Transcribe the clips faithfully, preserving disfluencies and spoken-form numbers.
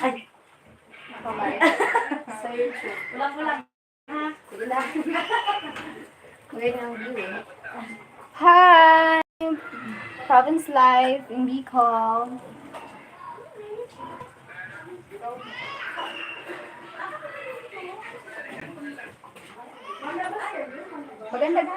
Ay. Ako ba? Sa YouTube. Wala, wala. Ha? Sige lang. Ngayon ang view eh. Hi! Province Life in Bicol. Maganda ba?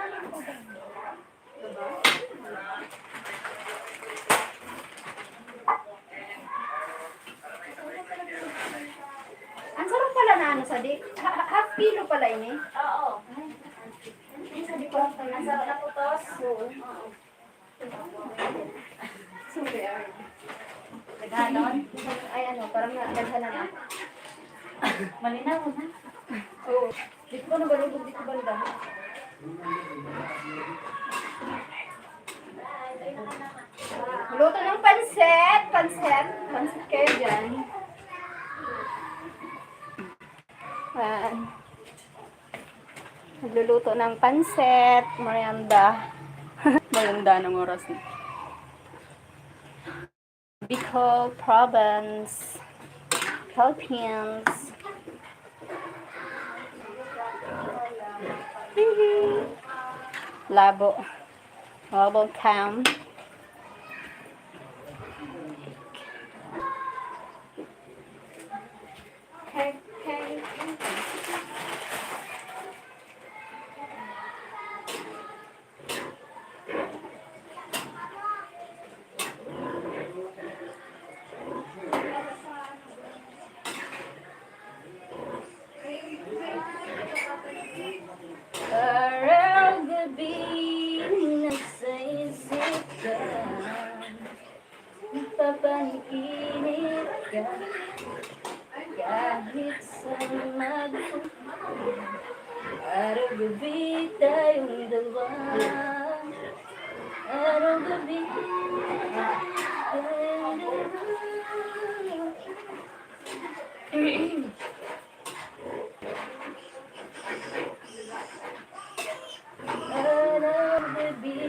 Ang sarap pala na ano, sa di, ha-, ha-, half kilo pala ini. Oo. Ay, ang sarap na naputos. Oo. Sorry, ah. Naghanon? Ay, ano, parang na, naghanan na. Malinaw na. Oo. Di ko na balubog dito banda. Luto ng pansit, pansit, pansit kayo dyan. Ayan. Nagluluto ng pansit, merienda. Merienda ng oras na. Bicol Province, Philippines. Labo. Labo cam. Araw-gabi nasa isip ka. Nagpapanaginip ka kahit saan magpunta. Araw-gabi tayong dalawa. Araw-gabi tayong dalawa. Araw-gabi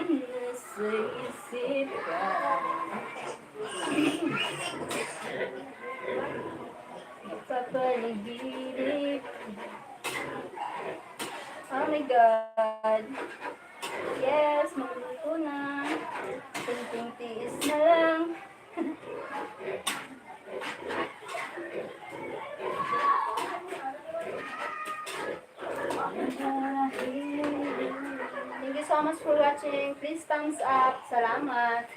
nasa isip ka. Nagpapanaginip. Oh my God. Yes, magluluto na. Kunting tiis na lang. Thank you so much for watching. Please thumbs up. Salamat.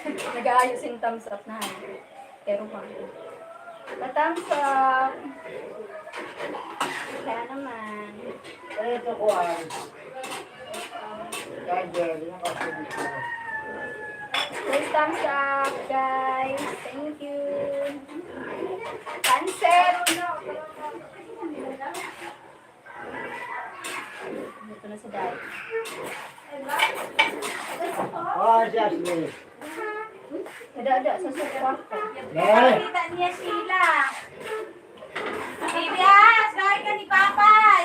Nag-aayos yung thumbs up na. Pero pa. Pa-thumbs up. Kaya naman. Ito ko ang charger, yung kapatid ko. Please thumbs up, guys. Thank you. Pansit. Ito na si Dad. Oh, si Ashley. Ada, ada, sa, sa kwarto. Eh. Kita niya sila. Baby As, bakit ka ni Papay?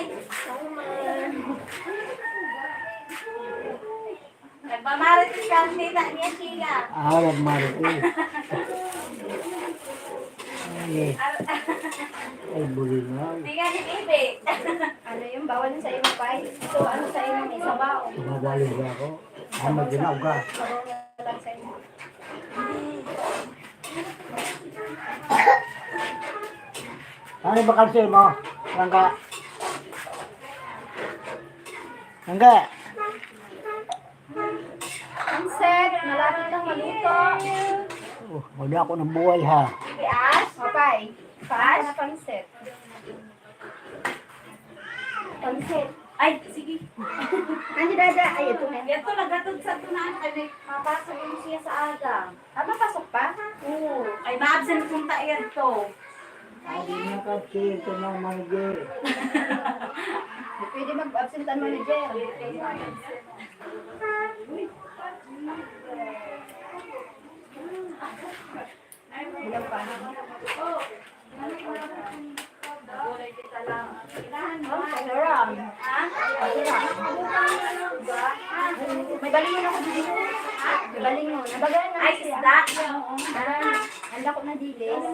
Nagmamarites ka, ang tita niya, Sheila. Ah, nagmarites. Ay, ay, buli na. Hindi nga ni Bibi. Ano yung bawal sa imo, Pay? So, ano sa imo, may sabaw? Mabalik na ako. Ang magdinaw ka. Sabaw na lang sa imo. Ano ba kasi mo? Langga. Langga. Pansit, malapit nang maluto. Oh, wala ako ng buhay, ha. Sige, Ash. Papay, paano na pansit? Pansit. Ay, sige. Ano, Dada? Ay, ito na. Ito, nagatod sa tunaan. Ay, may papasok yung siya sa aga. Ah, mapasok pa? Oo. Ay, ma-absent kung ta yan to. Ay, nakapsento ng manager. Pwede mag-absent ang manager. Bilang pa. Oh, sarap. Sarap. May baliwan ako dito. Balingon. Nabagaan na Ay, siya. Isda. Oo, nabagaan na. Ang lako na dilis.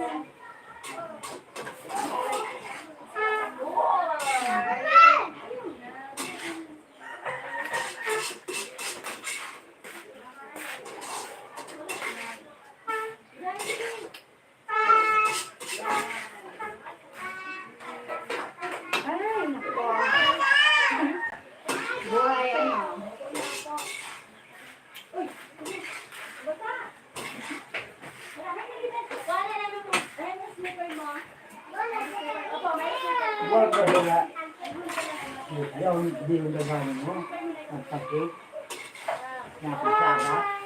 Ay, nako. Buhay, ano. Buhay pa sila. Ayaw, di yung gagawin mo. Ang sakit. Nakasara.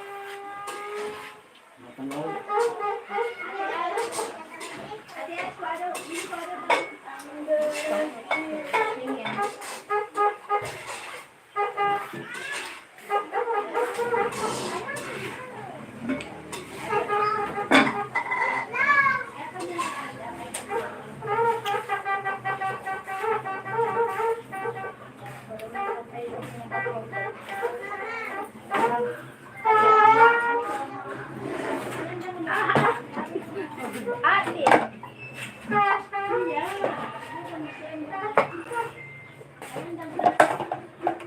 Ate.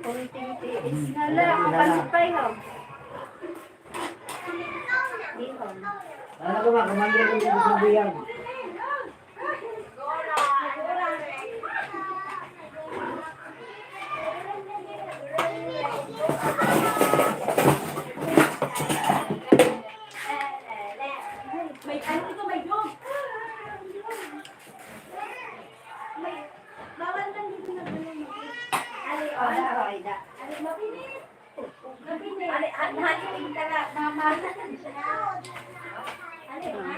Kunting tiis na lang. Ang pansit pa yun. Dihon. Ano ko ba? Kumandra ko sa sabihan. May ano ito, may dog. May, bawal man dito na gano'n. Ali, oh, ali, mapilit. Mapilit. Ali, ah, nahaliling ka na, mama. Ali, ah.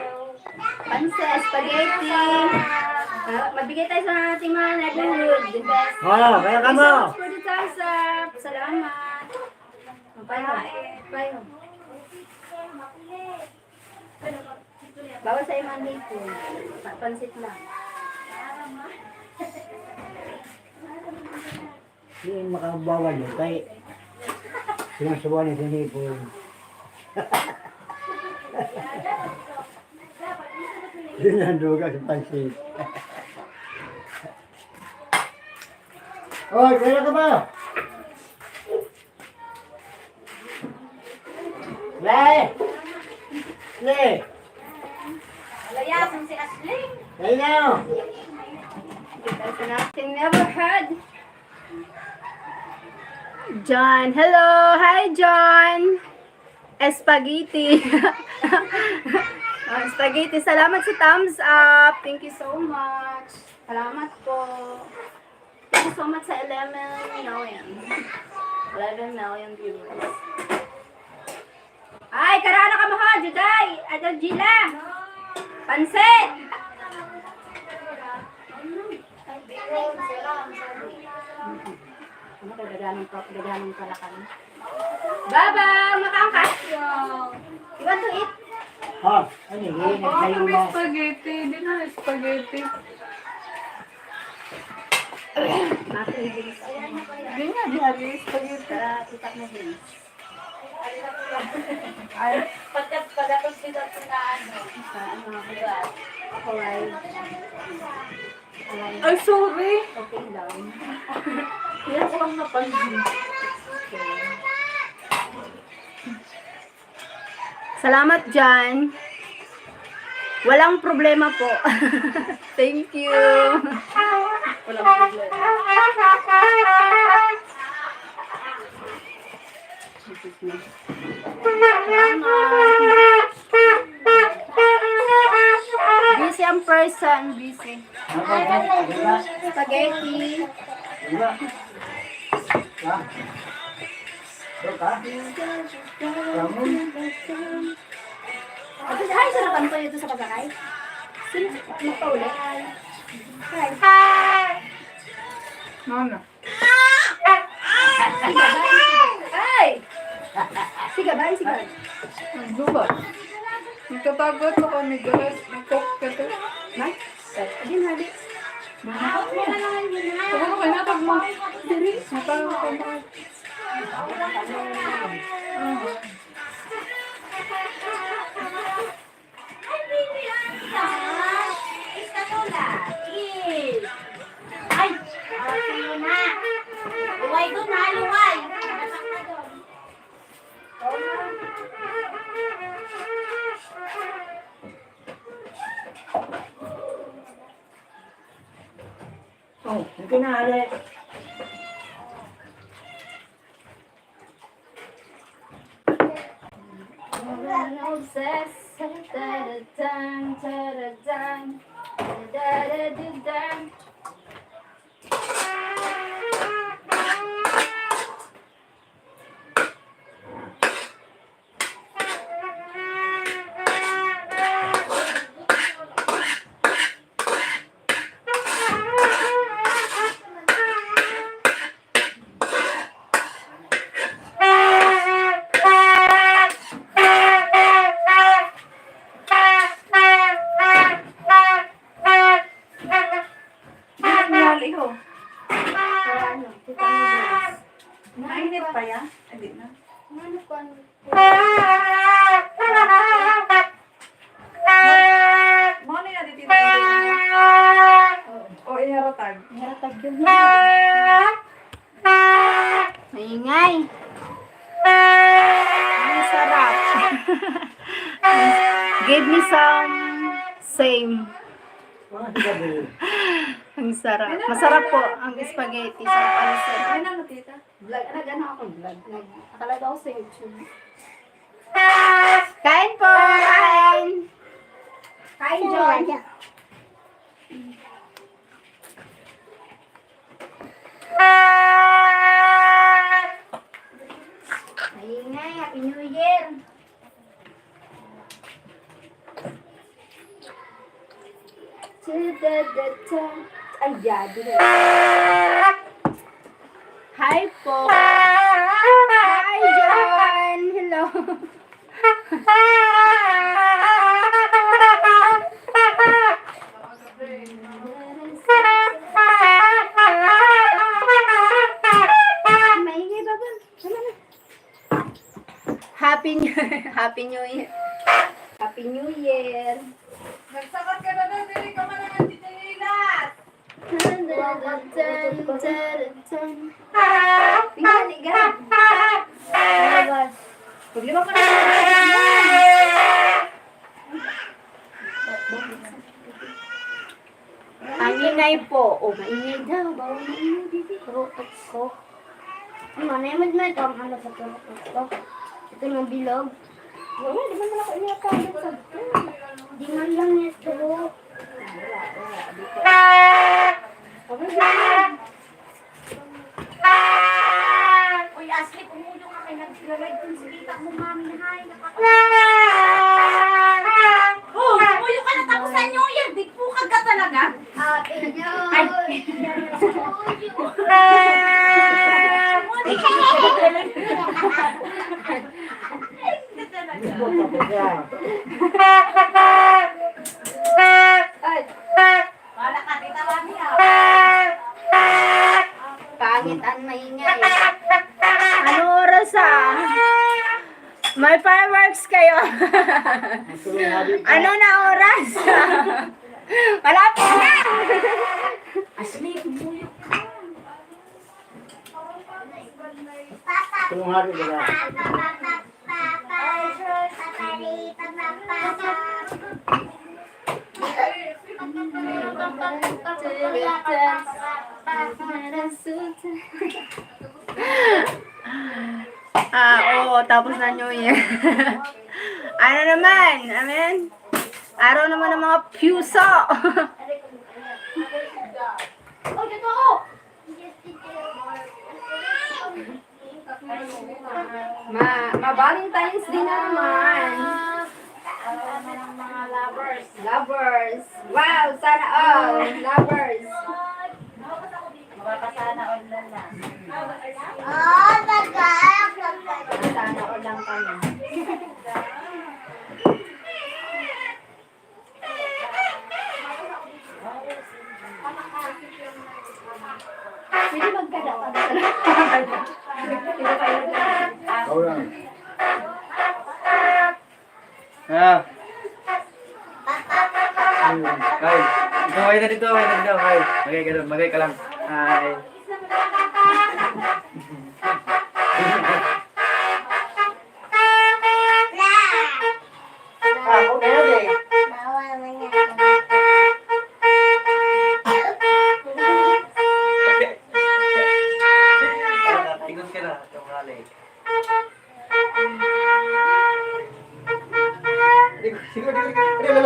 Pansit, spaghetti. Ah, magbigay tayo sa ating mga nanonood. Oh, kaya ka mo. Thank you so much for the thumbs up. Salamat. Bye, bye. Bawal sa imong hipon. Pa-, pansit lang. Di makabawal yun. Kay, pinasubuhan niya sa hipon. Yun ang duga sa pansit. Oy, kaya ka ba? Le! Le! Layasan si Ashley. Kaya na! Kita sa natin never had. John. Hello! Hi, John! Spaghetti. Ah, spaghetti. Salamat sa thumbs up. Thank you so much. Salamat po. Thank you so much sa eleven million. Eleven million viewers. Ay, karana ka mo ha, Juday! Adagila! Pansit! Ano ka, daganong pa, daganong pala kami. Baba, makangkas. You want to eat? Ha? Ano yun? Baka may spaghetti. Di na spaghetti. Di nga, di ali spaghetti. Tara, kita mo din. Ay. Pagka, pagkatapos nito, ito na ano. Sa ano, diba? Ako, ay. Ay, sorry. Okay lang. Kaya ko lang napansin. Salamat, Jan. Walang problema po. Thank you. Walang problema. Busy ang person, busy. Spaghetti. Ito, ay, sarapan ko ito sa pagkain. Sino? Magpauli? Hi. Mama. Ay! Siga ba? Siga. Ang gubat. Nagtatago ito kami, guys. Nagkok ka ito. Nay? Ayun, hali. Siguro kayo natag mo. Diri. Natag mo. Ah. Oh, yung kinali. Ano nangyari, ho? Para ano? Kita mo, guys. Mainit pa yan? Hindi na. Ano pa? Ano? Mo na yan, titira. O, iharatag. Iharatag yun. Maingay. Ang sarap. Give me some same. Ang sarap. Masarap po ang spaghetti sa pansit. Ano, tita? Vlog, nag-ano ako, vlog. Nag-, nakalive ako sa YouTube. Kain po! Kain! Kain, Joy! Maingay, Happy New Year! Ay, yadi na. Hi po. Hi, John. Hello. Maingay, Baba. Tama na. Happy New, Happy New Year. Happy New Year. Nagsakat ka na daw, dili ka man ang antitilinas. Tan, tan, tan, tan, tan. Tingnan ni Gab. Paglima ko na. Ang ingay po. O, maingay daw. Bawal maingay, bibi. Turutok ko. Ano, naimod mo ito? Ang ano sa turutok ko? Ito ng bilog. Wala, di man ako iniyatagan sa Di man lang niya turutok. Wala, wala. Di ko. Uy, Ashley, pumuyo ka kay naglalay kun si kita mo, mami, hay, nakaka-, oh, pumuyo ka na, tapos sa New Year, di po ka talaga. Happy New Ay. Year to you. Ay, ka talaga. Ay. Wala ka, tita, mami, ah. Pangit ang maingay. Ano oras, ah? May fireworks kayo. Ano na oras? Wala pa. Ashley, kumuyo ka. Tulong hari, wala. Ah, oo, tapos na New Year. Ano naman? Amen? Araw naman ng mga puso. Oh, dito ako! Ma-, ma-Valentine's Day na naman. Mga lovers. Lovers. Wow, sana all. Lovers. Mapapasana all na lang. Oh, tagalog lang pala. Sana all lang kami. Pwede magkadakal sa Ikaw lang. Ah. Hmm, Kay. Ikaw, ay na dito, ay na dito, Kay. Magay ka lang, magay ka lang. Ay. Ah, okay, okay. Bawal man yan. Wala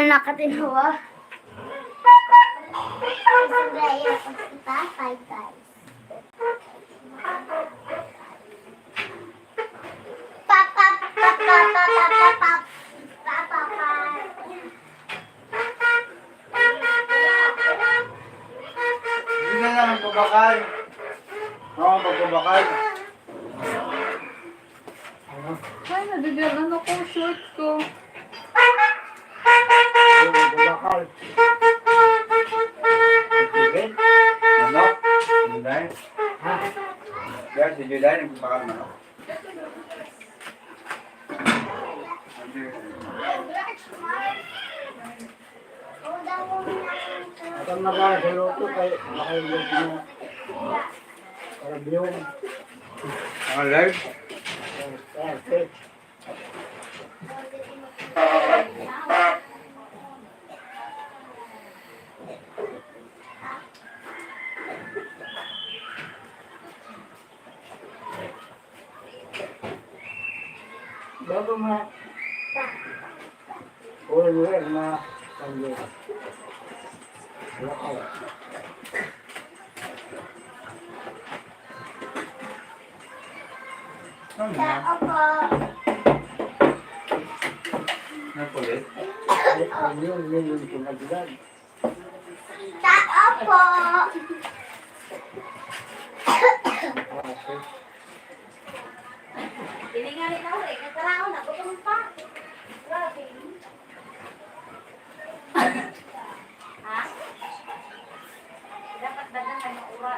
nakatinawa. Isang gaya, pagkita, five times. Pap, pap, pap. Hindi na lang magbabakal. Oo, magbabakal. Ay, nadadala na ko, short ko. Ano? Juday? Ha? Yan, si Juday, nagbabakal manok. Atam na ba sa luto kay makaimbog mo? Para biyong. Ang live? Ang live. Bago ma-, oil mo yan, ma-, Ano yan? Tao po. Nakulit? Ay, ano yun? Yun yung pinagdad. Tao po. Hininga ni Laura, eh, kataraon na, gutom pa. Grabe. Ha? Dapat dagan na yung ura.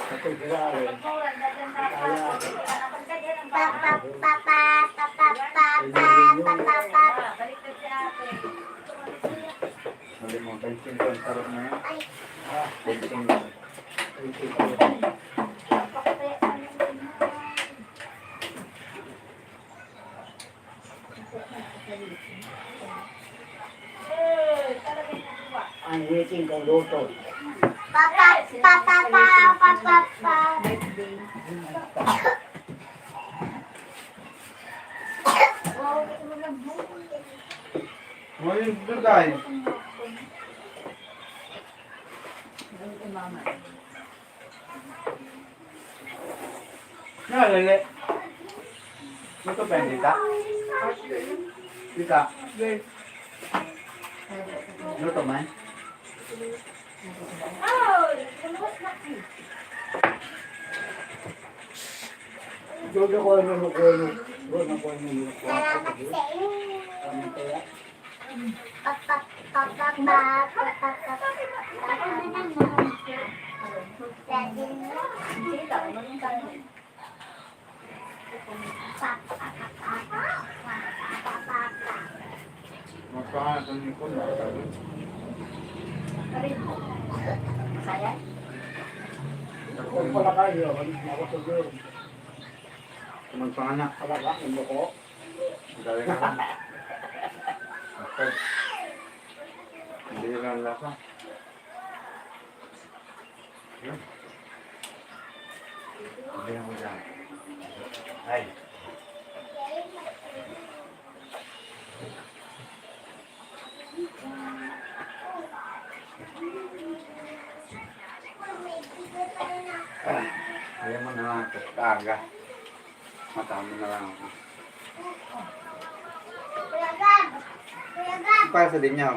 Ito, grabe. Kaya, Pa, pa, pa, pa, pa, pa, pa, pa, pa, pa, pa. Baliktad si ate. Sabi mo, twenty-five ang sarap na yan. Ay. Twenty-five. Ang hiting kang luto. Papa, papa, papa, papa. Ngayon, guys. Nalele. Luto pa yan, tita? Tita. Luto man. Doon ako, ano, ano, ano, doon ako, ano, ano, ano, ano, kaya? Magpahanap ng likod, mga sabi. Kung pala kayo, ako sa Diyos. Magpahanap. Alaga, ang buko. Ang galing naman. Hindi lang lasa. Yun. Sabihan mo dyan. Ay. Ah, ayaw mo na lang ito. Kaaga. Mata mo na lang ako. Para sa dinyaw.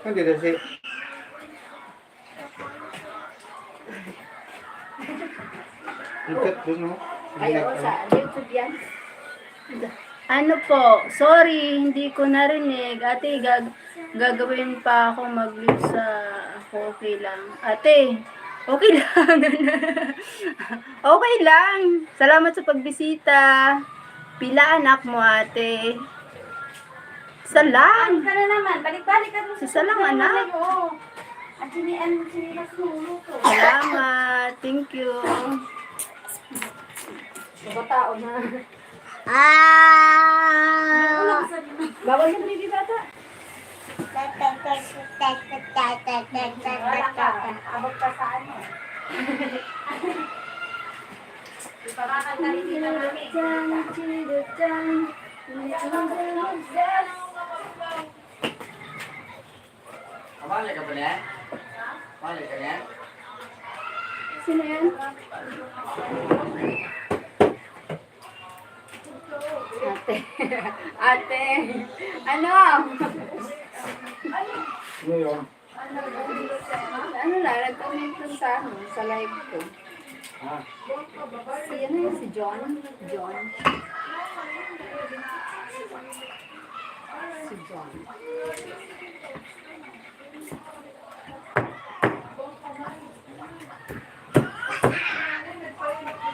Hindi kasi. Ikat dun, no? Ay, oo, sa YouTube yan. Ano po? Sorry, hindi ko narinig. Ate, gag-, gagawin pa ako mag-live sa ako. Okay lang. Ate, okay lang. Okay lang. Salamat sa pagbisita. Pila anak mo, ate? Isa lang. Ano ka na naman? Balik-balik ka dun sa Isa lang, anak. Ay, oo. At sini-, ano, sinilas mo, ulo ko. Salamat. Thank you. Mga tao na. Ah! Bawal na, baby bata. Wala ka. Abot ka sa ano. Ipamakanta rin kita namin. Kamali ka ba niyan? Kamali ka niyan? Sino yan? Ate. Ate. Ano? Ano yun? Ano lang, nag-comment lang sa, ano, sa live ko. Ah. Si, ano yun, si John? John. Si John.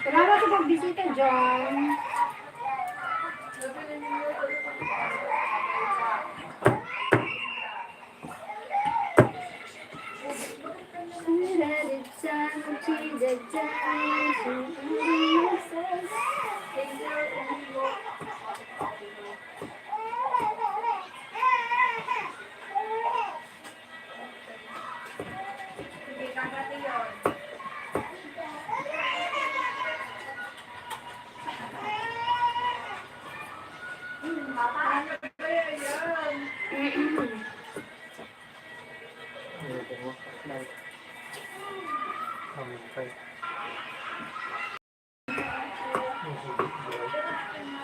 Salamat sa pagbisita, John.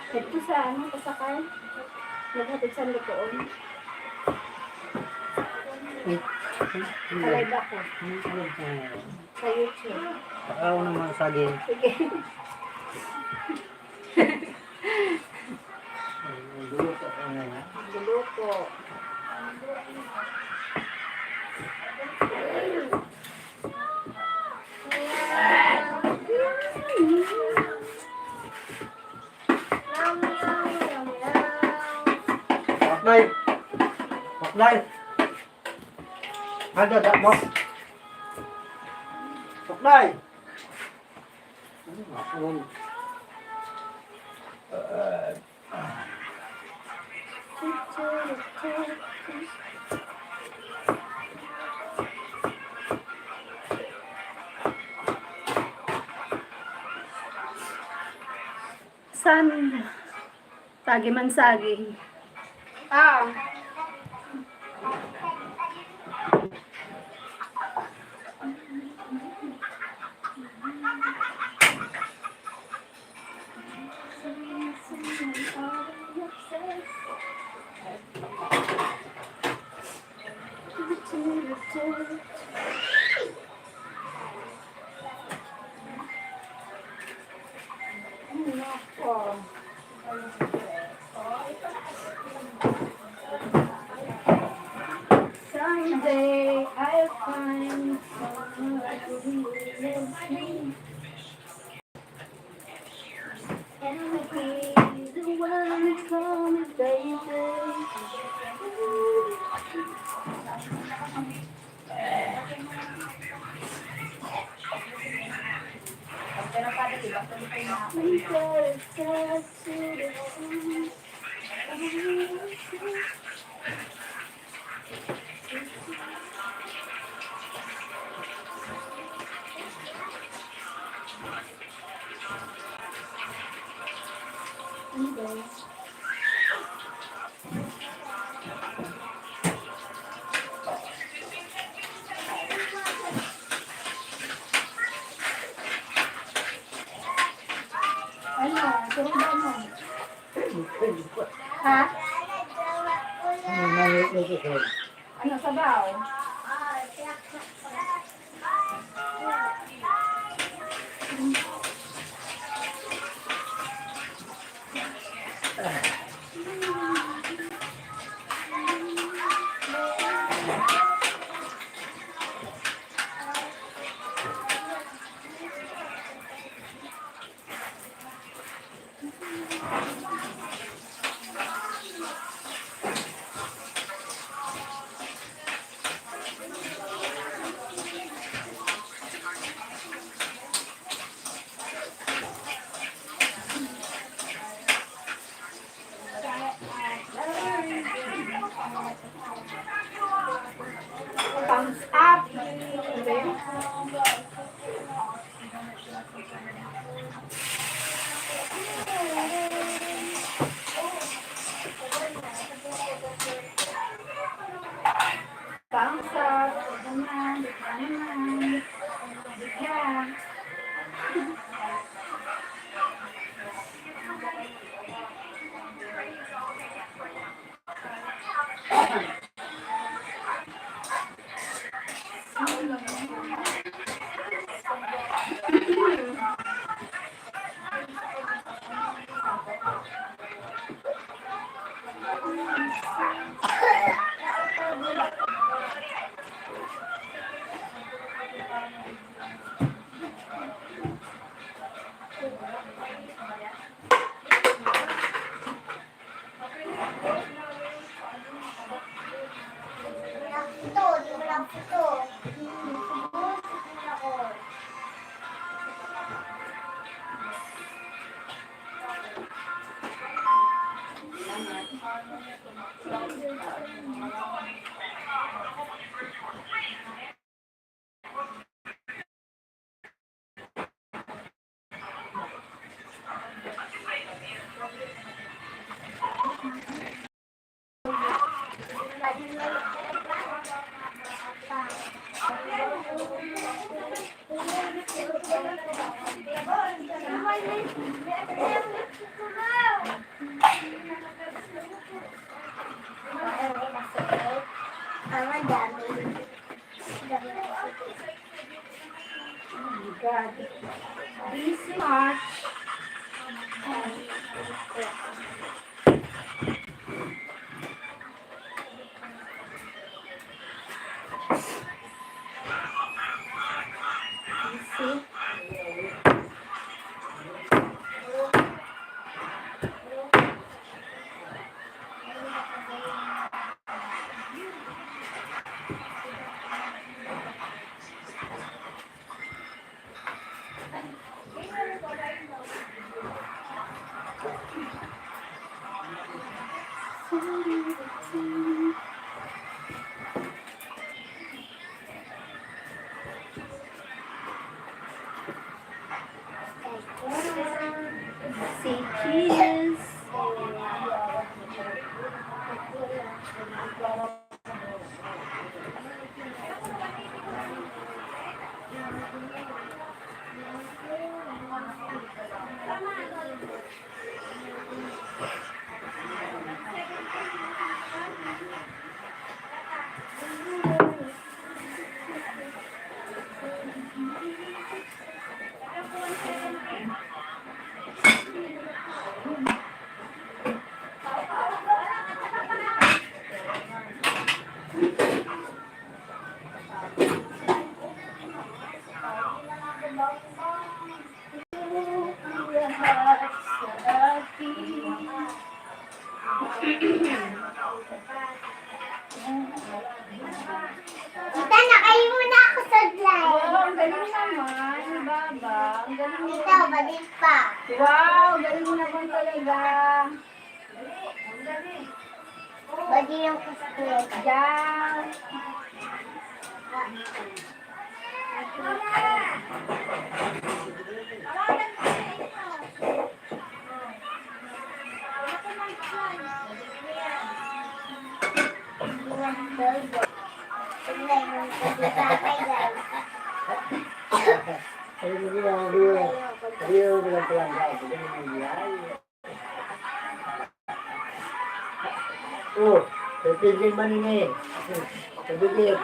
Ito sa ano, pasakay. Naghatid sa lutoon. Ay, ay, Sa live ako. Ay, ay, ay. Sa YouTube. Ako naman, saging. Sige. Ang gulo sa ano, ha? Ang gulo po. Paknay! Paknay! Ano, dak mo? Paknay! Ano, ako? San? Sagi man saging. Ah. Someday I'll find someone who loves me. And I'll be the one you call me baby. Ano? Suruda mo? Ha? Ano, sabaw? Thumbs up. Thumbs up. Naman, naman. Bigyan. Oh my God. Busy March. Busy. Say cheese. Tita, nakain muna ako sa live. Galing naman, Baba. Ang galing mo. Ikaw, galing pa. Wow, galing mo naman talaga. Pwede yung kuskure. Diyan. Ayun, yun, yun. Ayun, yun, yun. Oh, pipigil man ini. Pipigil.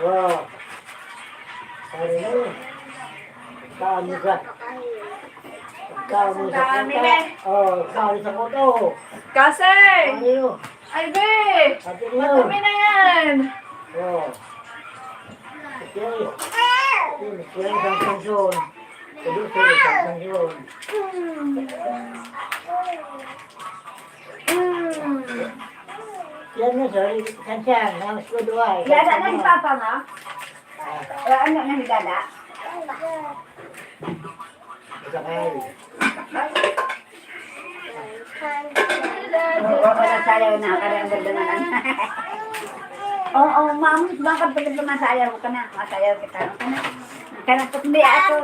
Oh. Ano yun? Kami sa, kami sa Dami, kuta. eh. Oh, kami sa kuta, oh. Kasi, Ano yun? Ay, be! Ate Leo. Madumi na yan! Oh. Ito, ito, ito, isang sanson. Ito, ito, isang sanson. Mm. Yan na, sorry. Sansan, ang suduhay. Yata na si Papa nga? Ah. Eh, ano na higala? Sakay. Wa-, wala sayaw na, kaya ang ganda na lang. Oo, oo, ma'am, baka pala sumasayaw ka na, masayaw kita, ka na. Ka na, kundi ako.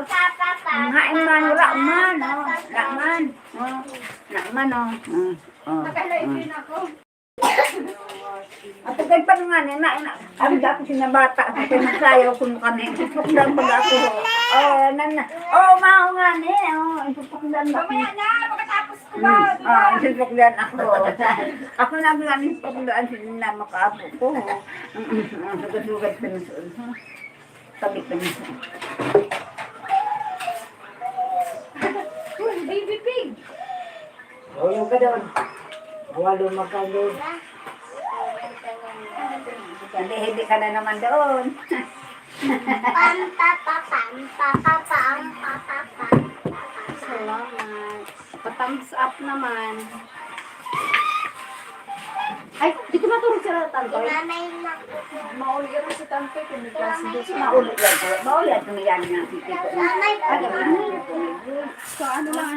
Nga, man, wala man, oh, wala man. Oh, wala man, oh. Mm, oh, Nakalain mm. din ako. At kay pa nga ni na, na, ang dati sinabata, at kay nagsayaw ko mo kami. Isukdan pag ako. Oh, nan, oh, mao nga ni, oh, isukdan ako. Mamaya na, pagkatapos ko Hmm. ba, di ba? Ah, isukdan ako. Ako na nga ni isukdan, sige na, makaabo ko. Ang sugat-sugat ko na sa ulo. Tabi ko na. Uy, baby pig! Huwag ka doon. Walo magkano. Hindi, hindi ka na naman doon. Pam, pa, pa, pam, pa, pa, pam, pa, pa, pam, pa, pa, pam. Salamat. Pa-thumbs up naman. Ay, dito matulog si Tantoy. Nanay na. Mauli ka rin si Tantoy, kung may klase doon sa Mauli yan po. Mauli yan, tumiyan nga si Tito. Nanay po. Ano ba? Sa ano lang,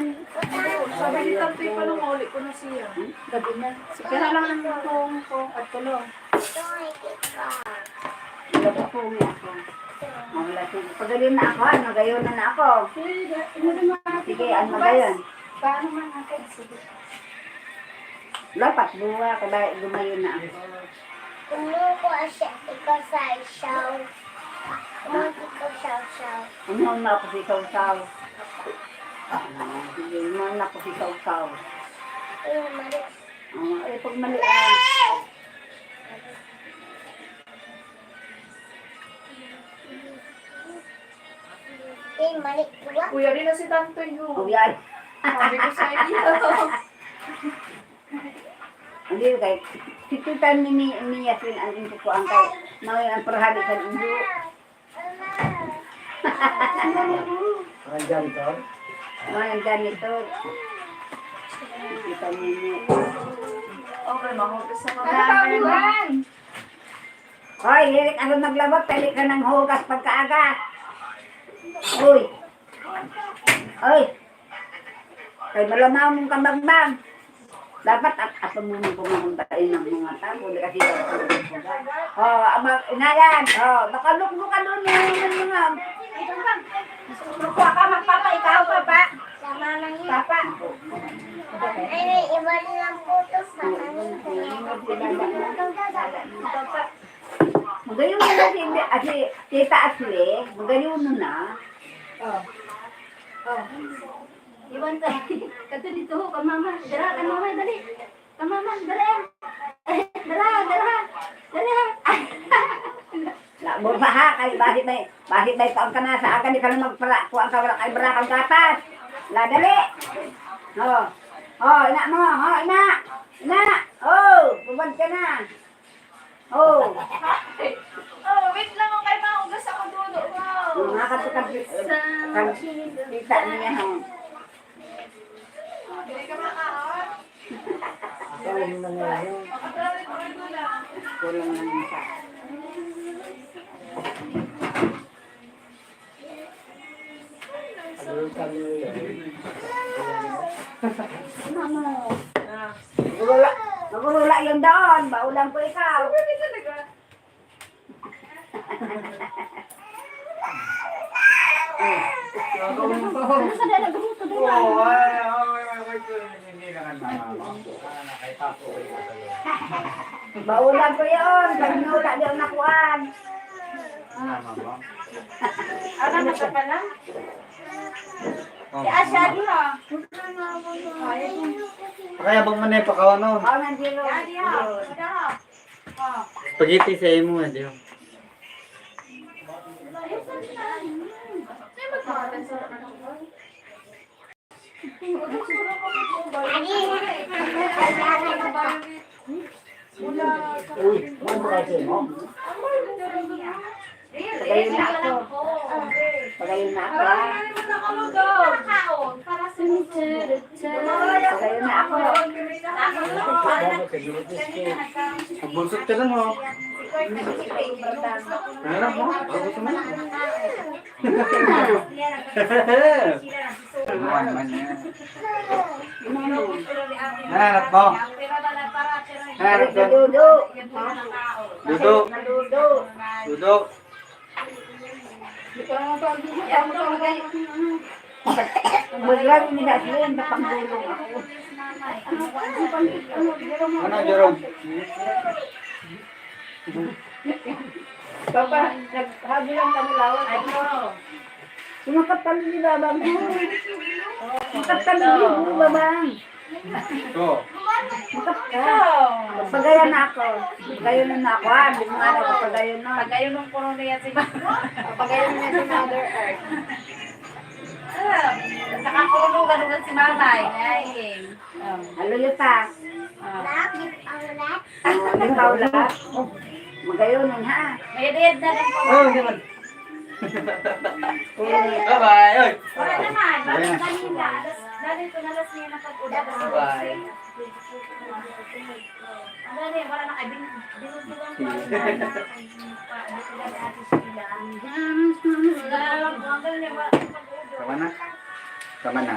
sabi ni Tantoy pa nung mauli ko na siya. Gabi na. Kaya lang ang tulong ko at tulong. Ito, ito pa. Wala pa po niya ako. Wala siya. Pagayon na ako, ano, gayon na na ako. Sige, ano ba yun? Paano man natin? Sige. Lapat buwa, kabay, gumayon na ako. Kumukuha siya, ikaw sa isaw. Kumuha ikaw sa isaw. Ano na ako sa isaw-saw? Ah, sige, ano na ako sa isaw-saw? Ayun, mali. Ah, eh, pag mali, ah. Eh, mali, diba? Kuya, di na si Tantoy, yun. Kuya. Sabi ko sa iyo. Hindi, kay si Tita ni, ni, ni Yasmin, ang inti ko ang kay, mao ang parhali sa indo. Ang janitor? Mao ang janitor. Tita ni, ni. Okay, mahugas sa mga Ano ba, Iwan? Hoy, hirit ako maglabot, pwede ka nang hugas pagkaaga. Uy. Uy. Kay malamaw mong kabagbag. Dapat at, at mo mong pumunta ng mga tao, hindi kasi Oh, ama, inayan. Oh, makaluklo ka doon, yung mga Magpa ka, magpapa, ikaw, papa. Papa. Ay, may iba nilang putos, papa. Magayon na si, ah, si Tita Ashley, magayon na. Oh. Oh. Iwan ka. Kato dito ho, ka mama. Dara, ka mama, dali. Ka mama, dara. Dara, dara. Dara. Bursa ha, kay basi may, basi may kuan ka na, sa aga di ka na magpara, kuan ka, wala kay bra kang gatas. La, dali. Oh. Oh, ina mo, oh, ina. Ina. Oh, bubad ka na. Oh. Oh, wait lang, okay, mahugas ako, dudo ko. Mga katukad, kan, kita niya, oh. Hindi ka makaon? Kain na nga yun. Kulang lang yung sa. Mama. Magulula, magulula yun doon. Baulan ko ikaw. Ano sa dala, gusto doon? Oo, ay, ay, ay, ay, ay, hindi na nga, mama. Ah, nakaipapo ko yung sa'yo. Baulan ko yun. Pag nula, di ako nakuhaan. Mama mo? Ano na ka pala? Oh, si Asha, mama. Di ba? Pakayabang mo na yung pakaon, no? Oh, nandiyo. Yan, yan. Ito. Oh. Spaghetti sa imo, eh, di ba? Uy, ano ba kasi mo? Pagayon na ako. Pagayon na ako, ah. Pagayon na ako. Magbunsot ka lang, oh. Ano lang, oh? Gusto mo? Ano man yan? Hanap mo. Hanap mo. Dudu. Dudu. Dudu. Dudu. Maglag ni Daslin, napanggulong ako. Ano, Jerome? Papa, naghabi lang kami lawas. Sumakat kami ni Babang. Sumakat kami ni Babang. Ito. Sumakat ka. Pagayon na ako. Pagayon na ako, ah. Hindi mo nga ako pagayon na. Pagayon ng puno niya si Mama. Pagayon niya si Mother Earth. Ah, nakakulong ka naman si Mama, eh. Ay, eh. Oh. Halo yun pa. Ah. Di pa ulat. Magayon nun, ha? May edad na rin po. Oh, hindi man. Bye-bye. Oy. Wala naman. Bakit kanina? Alas, dali ko na alas nuebe na pag-uwi. Bye. Ang dali, wala na kayo. Bin-, binuntulan ko ang nanay natin. Pa, dito na si Ate Sheila. Wala lang po. Ang dali, wala na pag-uwi. Tama na. Tama na.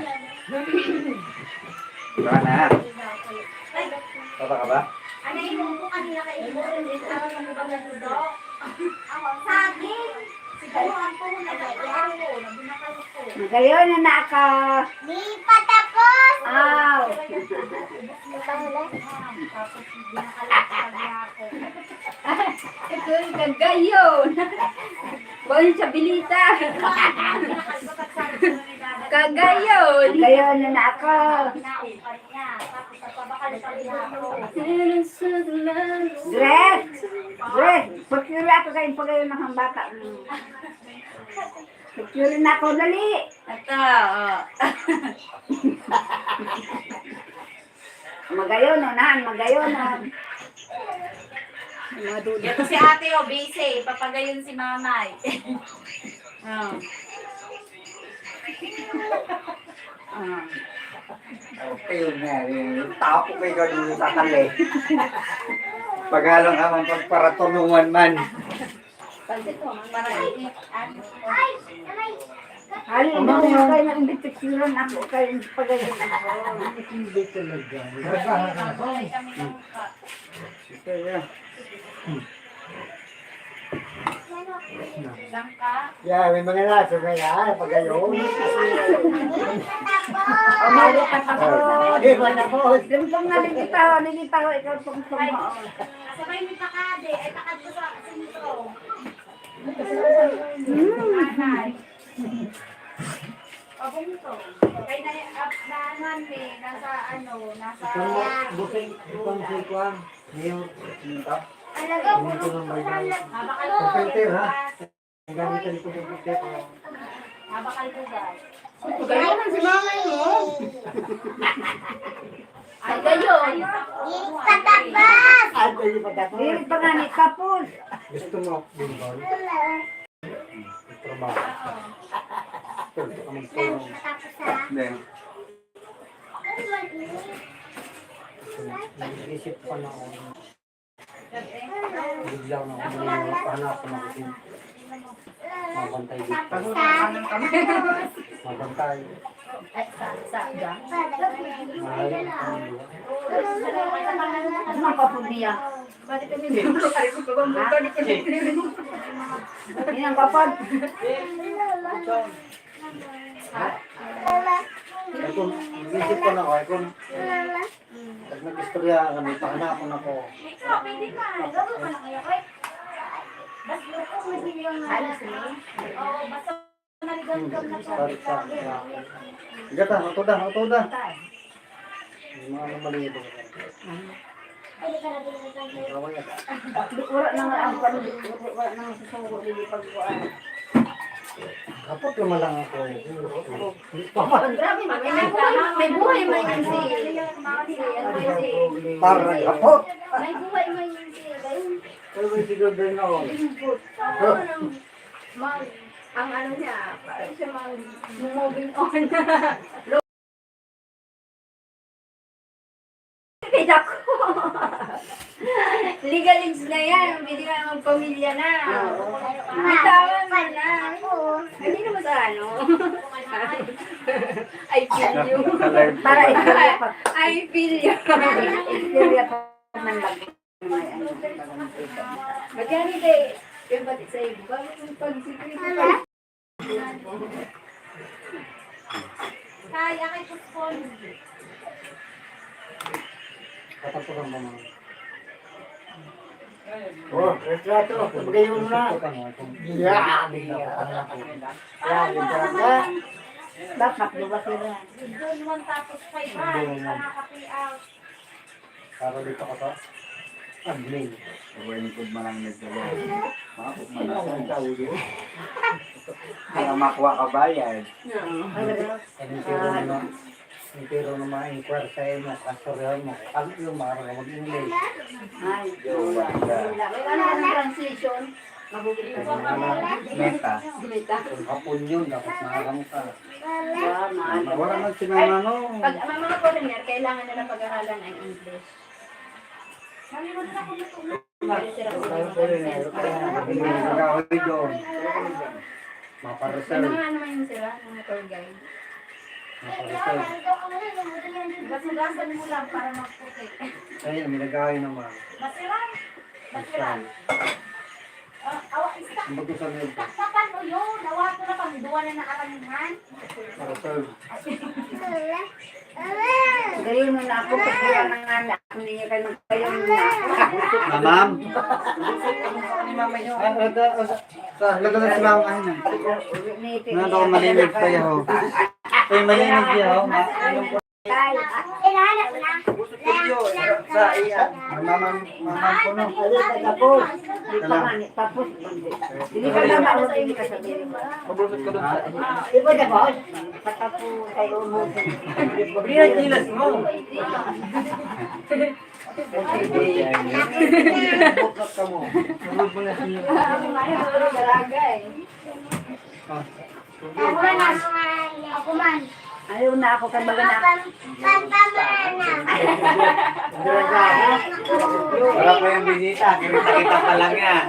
Tama na. Tama ka ba? Ano yung ko kanina kay Imo? Ang mga tudo. Saging. Siguro ang puno na gaya ako. Nabinakal ko. Magayon na na ako. Di pa tapos. Aw. Ubus mo lang. Tapos binakalak sa gaya ako. Ito yung kagayon. Boy, sa bilita. Kagayon. Kagayon na na ako. Grace! Grace! Pagkira ako kayo pagayon ng hambata. Pagkira na ako, dali! Ito, oh. Magayon, unahan, magayon, oh. Mga duda. Ito si ate, oh, busy. Papagayon si mamay. Oh. Ah. Okay, yun nga. Yung tapo kay Gado sa kali. Paghalang ka man, pagparatunungan man. Pansit mo, para iinit. Ay, aray. Ay, ano mo kayo na imbestigaran ako kayo pagayon ako. Hindi talaga. Ito, yeah. Langka. Yeah, may mga laso na yan. Pagayon. Umabot na pa po. Hindi pa tapos. Dugtong na, ligitaw, ligitaw, ikaw tungtong mo. Sabay ni Pakade, ay pakad ko sa sentro. Anay. Pabungto. Kay na, ap-, naanan mi, nasa ano, nasa Ito mo, buking, itong si Kuan, Mayor, minta. Talaga, Ito ng bayad. Mabakal po. Computer, ha? Ang gamitan ko ng computer, ha? Mabakal po, guys. Pagayon si mamay mo. Ay, gayon. Dili pa tapos. Ay, dili pa tapos. Dili pa nga ni tapos. Gusto mo, Dimbal? Trabaho. Ito, gusto ka magtulong? Tapos, ha? Hindi. Nag-isip pa na ako. Bigla na ako, hanap ko na kasi mabantay dito. Mabantay. Ay, sa, sa, sa. Mahal. Ano ang kapag niya? Yan ang kapag. Ay, kung, inisip ko na, ay, kung, pag nag-istorya kami, pahanapon ako. Halos na. Hmm, sorry pa. Gata, utoda, utoda. Yung mga mali ito. Wala na nga ang pan-, wala na nga susugo, hindi pagkuhaan. Kapot naman lang ako. Grabe, may, may buhay, may buhay man yan si, si, ano, si, Parang kapot. May buhay man yan si, Pero may siguro din ako. Mag, ang ano niya, parang siya mag, moving on. Pwede ako. Legal age na yan. Pwede na magpamilya na. Oo. Bitawan mo na. Hindi naman sa ano. I feel you. Para i-clear pa. I feel you. I-clear pa man lang. Magkano kay yung pati sa iba? Yung pag-secret. Kaya kay postpone. Katapusan mo naman. Oh, retrato. Pagkayo mo na. Yeah, yeah. Yeah, retrato. Dapat, di ba sila? June one tapos five, ah, hindi pa nakapay out. Para dito ka sa admin. Sabay ni Pud Manang nagdala. Makapot man ako. Para makuha ka bayad. Ang piro na, ang piro na ma-inquire sa'yo mo, kastoryahan mo, ano yung mga mag-English? Ay, wala. Wala na ng translation. Magugulat na. Meta. Meta. Kung Hapon yun, dapat maaram ka. Wala man. Wala man si mama, no? Pag ang mga foreigner, kailangan nila pag-aralan ang English. Mami, wala na akong natulog. Ang mga foreigner, kaya ang mga gagawin doon. Maparisal. May mga ano man yun sila, mga tour guide. Maparisal. Basurasan mo lang para magputi. Ayun, may nag-aaway naman. Basiran. Basiran. Ang bato sa niyog. Taktakan mo yun. Nawa ko na pang duwa na nakaranihan. Para sa Gayon mo na ako, pagkuha na nga na ako niya kay magkayon na ako. Mamam. Ni mama yun. Ah, lada, lada, sa, lada na si mama, ayun na. Nandun ako malinig pa yaho. Uy, malinig yaho. Ma- Busog ko dito sa, sa iya. Ang mamang, mamang ko, no? Tapos, tapos, hindi pa naman ako sa inyo kasabihin. Mabusog ko dun sa Iba na, boss? Patapo tayo mo. Hindi na gilas mo. Sunod mo na siya. Ako man, ako man. Ayaw na ako kay baga na. Wala pa yung bisita, kirita kita pa lang yan.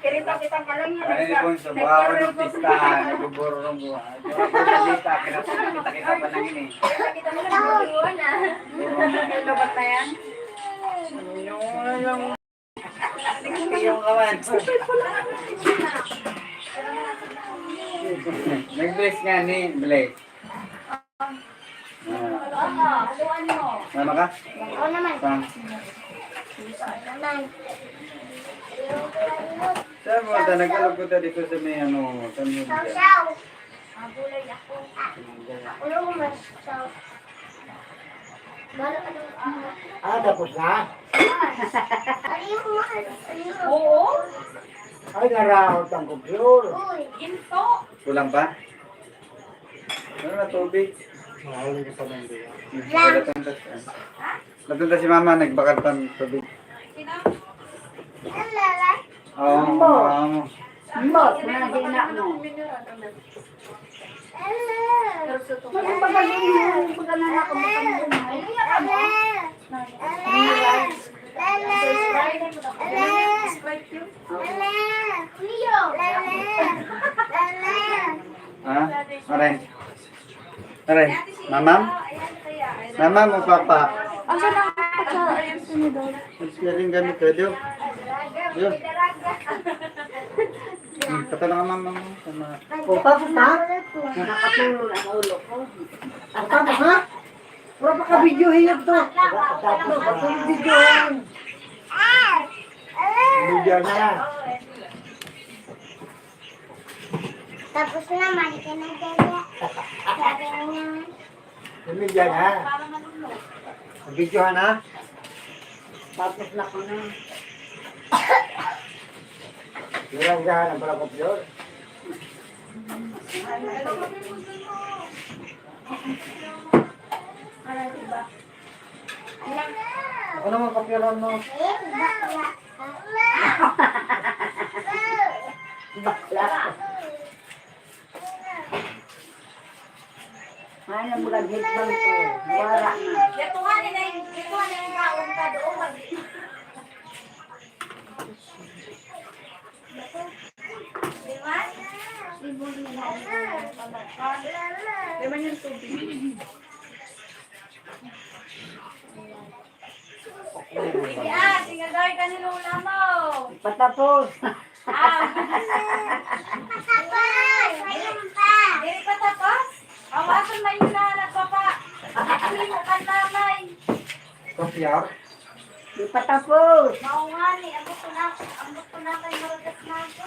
Kirita kita pa lang yan. Ay, kung sa bawa ng pistahan, nagbuburong buhay. Wala pa yung bisita, kirita kita pa lang yan eh. Kirita kita mo na, nagbuburong na. Ano ba yan? Yung kawan. Nag-bless nga ni, bless. Ah. Mama ka? Oo naman. Sa? Naman. Sa mo, ta, nag-alog ko ta dito sa may ano, sa may Mabulay ako. Ako lang mas sa... Bala ka ng... Ah, tapos na? Ay, yung mga... Oo. Ay, naraot ang computer. Uy. Ginto. Kulang pa? Ano na tubig? Mahal yung sa Manila. Lang. Natunta si mama, nagbakad pa ng tubig. Sino? Ang lalay. Oo, oo. Ambot, mga di na, no? Ano ba ba yung pagkana na kung saan mo? Ha? Aray. Aray. Mamam? Mamam o papa? Ang ganda ng pagka-, ayun, sunod daw. Mas galing gamit ka, Diyo. Diyo. Hmm, kata na nga, mamam. Tama. O, tapos na? Nakatulog ang ulo ko. O, tapos na? Wala pa ka-videohan yan to. Wala pa ka-videohan. Video na. Tapos na, mali ka na, Dada. Sabi mo naman. Video na. Videohan na. Tapos na ko na. Nilanggahan ang palakopyor. Ano naman kapyaran mo? Bakla. Ano mo lang hitbang ko? Wala na. Kaya tunga nila yung, kaya tunga nila yung kaon ka doon. Mag- Di ba? Di ba yung tubig? Sige, ah, sige, gawin ka ni Lola mo. Patapos. Ah. Patapos. Ayun pa. Dili pa tapos? Awasan man yun na nagpapa-, ano mo kan nanay? Kopyar? Di pa tapos. Mao nga ni, ambot ko na, ambot ko na kay Marites na ako.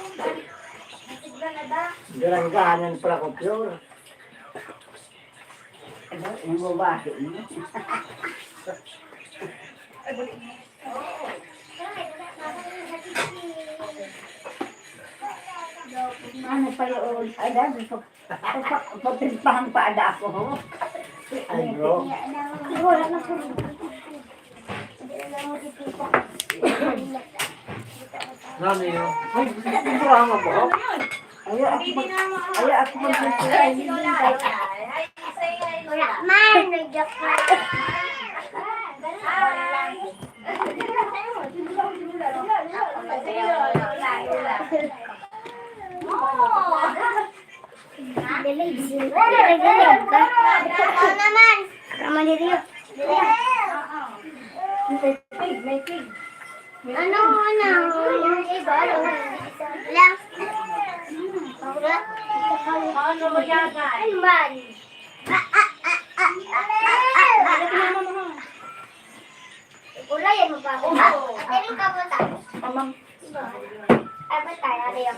Nasigla na ba? Garanggahan ng Procopio. Ano, yung babae mo? Ano pa yun? Ay, dahil sa, sa, sa, sa, sa, Ay, bro. Wala na po. Nani yun? Ay, mura nga ba? Ay, ako mag-, ay, ako mag-, ay, hindi tayo. Man, joke lang. Dali, dali, dali. Ikaw naman. Ikaw naman, dito. Dali. May pig, may pig. Ano, ano? Yung iba, yung lang. Ano ba yan? Ano ba? Ah, ah, ah, ah, ah, ah, ah, ah. Ulayan mo pa ako. Oo. Pwede ka po sa Mamang. Ay, ba't tayo? Ano yun?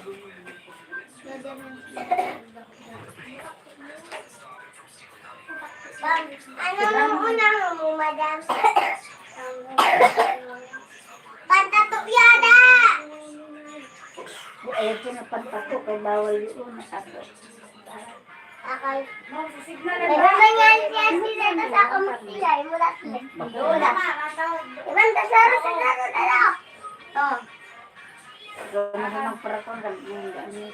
Ma'am, ano nang unahan mo, madam? Pantato yata! Ayaw ko na pantato, kay bawal yun. Ako. Ma'am, sa signal na. May mga yan, yan, sila na sa akong magsilay, mula sila. Doon na, ma, matawag. Ibang tasaro sa laro na lang. Oh. Ikaw na sa magparakon, sabi mo, ano.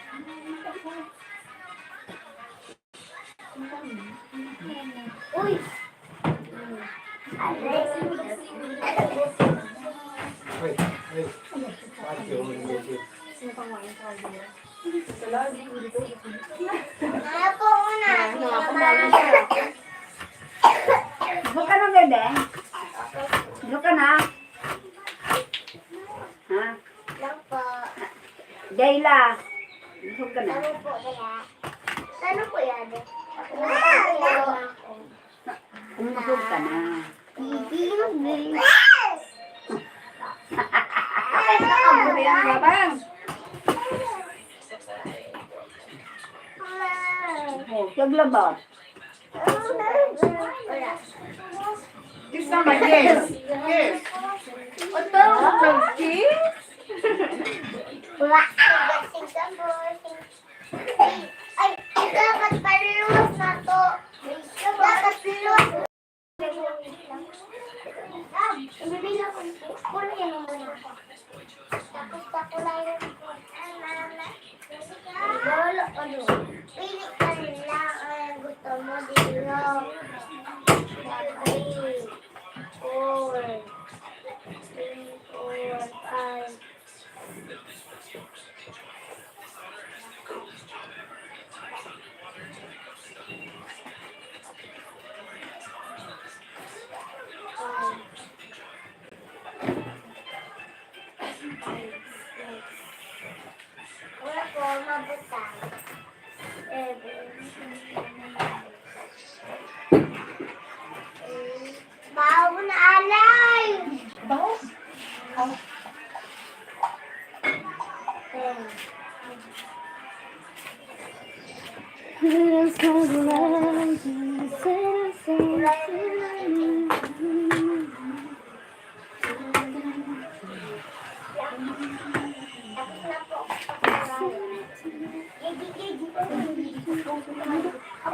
Uy! Ay, ay. Pati yung video. Ano po muna? Ano, ako muna. Buka na, bebe. Buka na. Ha? Lang po. Dayla. Busog ka na. Ano po, Dayla? Ano po yan? Ah, Dayla. Umusog ka na. Hindi, hindi. Ay, nakaburi ang labang. Oh, paglaba. Kiss naman, kiss. Kiss. Ito, kiss. Ay, dapat paliwas na to. Dapat paliwas. Tapos pakulayan ko. Lolo, ano? Pili ka nila ang gusto mo dito. Three, four, three, Ako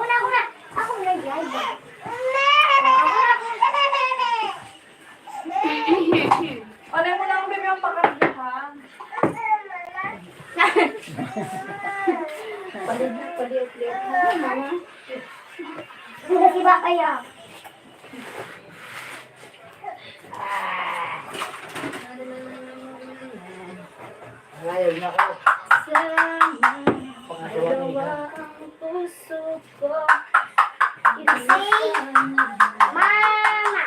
na, ako na. Ako na yan. Panay mo lang, baby, ang pakarga, ha? Palit na, palit, palit. Ano, mama? Ano si Bakaya? Ngayon na ako. Sana Pangalawa nila. Ang puso ko. Kasi, mama, mama,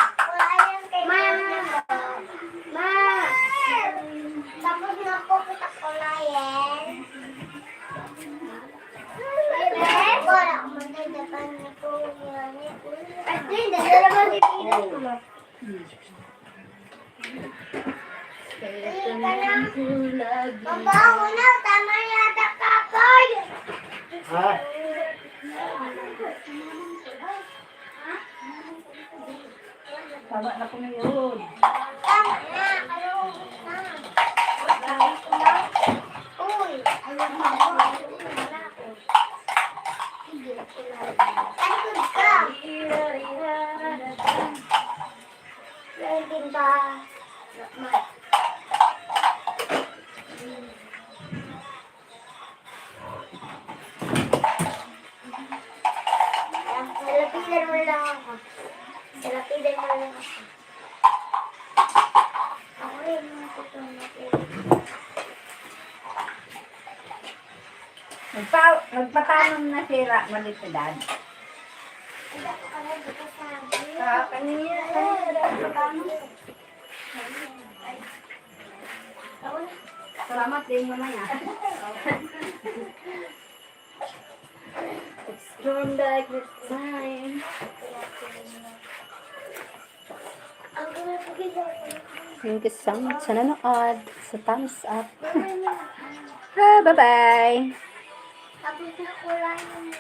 mama, tapos na po kita kulayan. Wala akong magdadapan na po. Ay, hindi, dalawa ni Pina. Mabaho na, tama yata, Kapoy. Ha? Tama na po na yun. Tama na, ano, na. Uy, ayun na. Sige, sige. Talikod ka. Meron din ba? Salapidan mo lang ako. Salapidan mo lang ako. Ako rin, mga tutong natin. Nagpa-, nagpatanom na si Ra-, Malitidad. Sa kanina, kanina, nagpatanom. Salamat din mo na yan. It's storm like this time. Thank you so much sa nanood, sa thumbs up. Ah, bye-bye! Tapos na ko lang yung